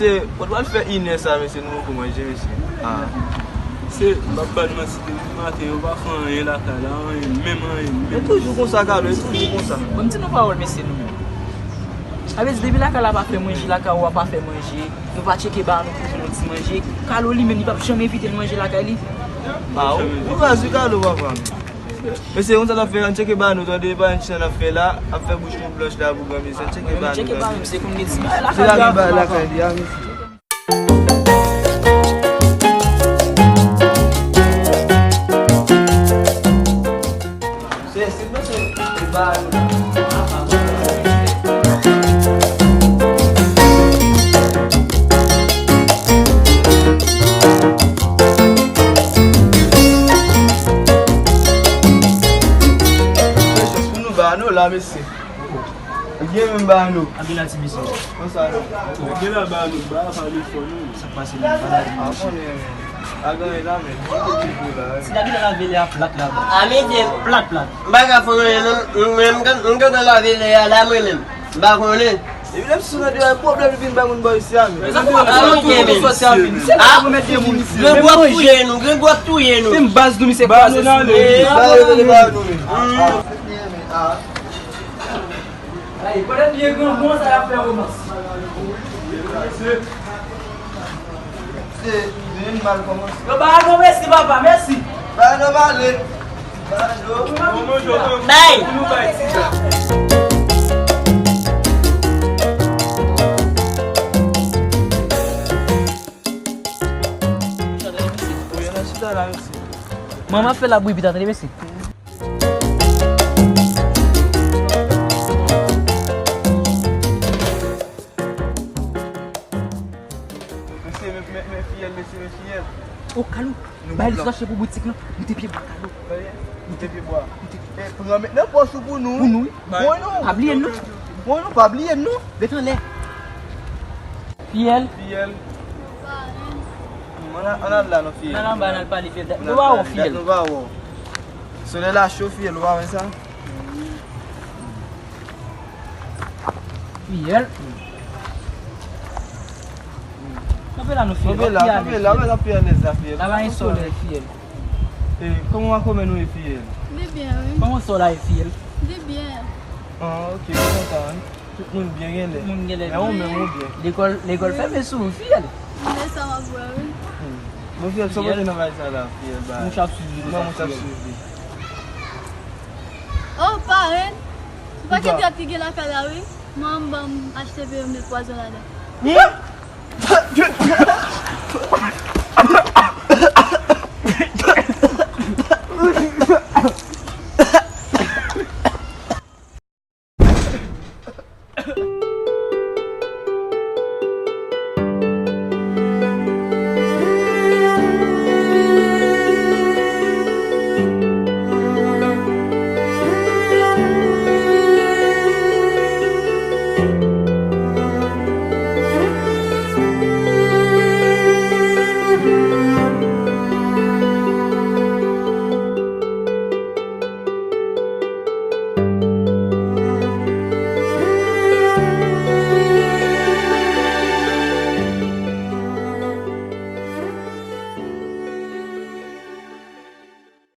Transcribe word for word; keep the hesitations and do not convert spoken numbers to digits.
Se, ou pral fè inè sa, mesye, nou poko manje, mesye. Ah. Se, m ap ba n manti depi maten, yo pa fè anyen lakay la, anyen, menm anyen, menm. E toujou konsa, Kalo, e toujou konsa. Bon, m di nou pawòl, mesye, nou menm. Sa vle di, depi lakay la pa fè manje, lakay ou a pa fè manje, nou pa tcheke ba nou pou jwenn yon ti manje, Kalo li menm, li p ap janm envite n manje lakay li. Ah, ou, ou raz wi, Kalo, papa. Mesye, konn sa n ap fè, ann tcheke ba nou, tande, pa yon ti jan n ap fè la, ap fè bouch nou blanch la pou granmesi, ann tcheke ba nou, tande. Tcheke ba nou, se konn gen ti bagay lakay la. Se la gen bagay lakay li a, mesye. Se, se, se, se ba nou la. Chans pou nou ba nou la, mesye. Gen menm ba nou. Anpil la ti mesye. Konsa non. Gen la ba nou, ba pa li fò non. Sa k pase menm, ba la ti mesye. A gen la menm. Ti David la lave lè a plat la. A medye plat plat. M pa ka fè anyen non. Mwen, m gentan lave lè a la mwen menm. M pa konnen. Epi lè m sou nan de pwoblèm vin bay moun bò isi a menm. Sa pou ap fè moun bò isi a menm. Se la pou mèt de moun. Grangou ap touye nou, grangou ap touye nou. Se m baz nou, misye kraze sou nou. Ba yo, ba nou menm. Ay, pandan byen gran bon sa y ap fè romans. Se, se vin mal kòmanse. Yo ba nou mèsi papa, mèsi. Ba nou pale. Ba nou. Bay. Manman fè la bouyi pita, tande mèsi. Mesye, men, men, men fiyèl, mesye, men fiyèl. O, Kalou, bay li swache pou boutik lan. Moute pye bwa, Kalou. Moute pye bwa. Moute. E, pran met nan pòch ou pou nou. Pou nou, wi. Bon, non. Pa bliye nou. Bon, non, pa bliye nou. Ret anlè. Fiyèl. Fiyèl. Ann al, ann al la, non, fiyèl. Ann al anba, ann al pale, fiyèl. Nou pa wè w, fiyèl. Nou pa wè w. Solèy la cho, fiyèl, ou pa wè sa? Fiyèl. Kanpe la non, fiyèl. Kanpe la, kanpe la, wè la fiyèl, lèz la fiyèl. La pa gen solèy, fiyèl. E, kòman makomè nou ye, fiyèl? Li byen, wi. Kòman sò la ye, fiyèl? Li byen. Ah, ok, m kontan, wi. Tout moun byen genlè. Tout moun genlè byen. Men ou menm ou byen. Lekòl, lekòl fèmen sou ou, fiyèl. Men sa m ap wè, wi. Bon, fiyèl, sa w pote nan valiz sa la, fiyèl, ba. Mouch ap swiv li konsa, fiyèl. Mouch ap swiv li. Oh, parenn, se pakèt rat ki gen lakay la, wi. Manman m ban m achte veyo m met pwazon ladan.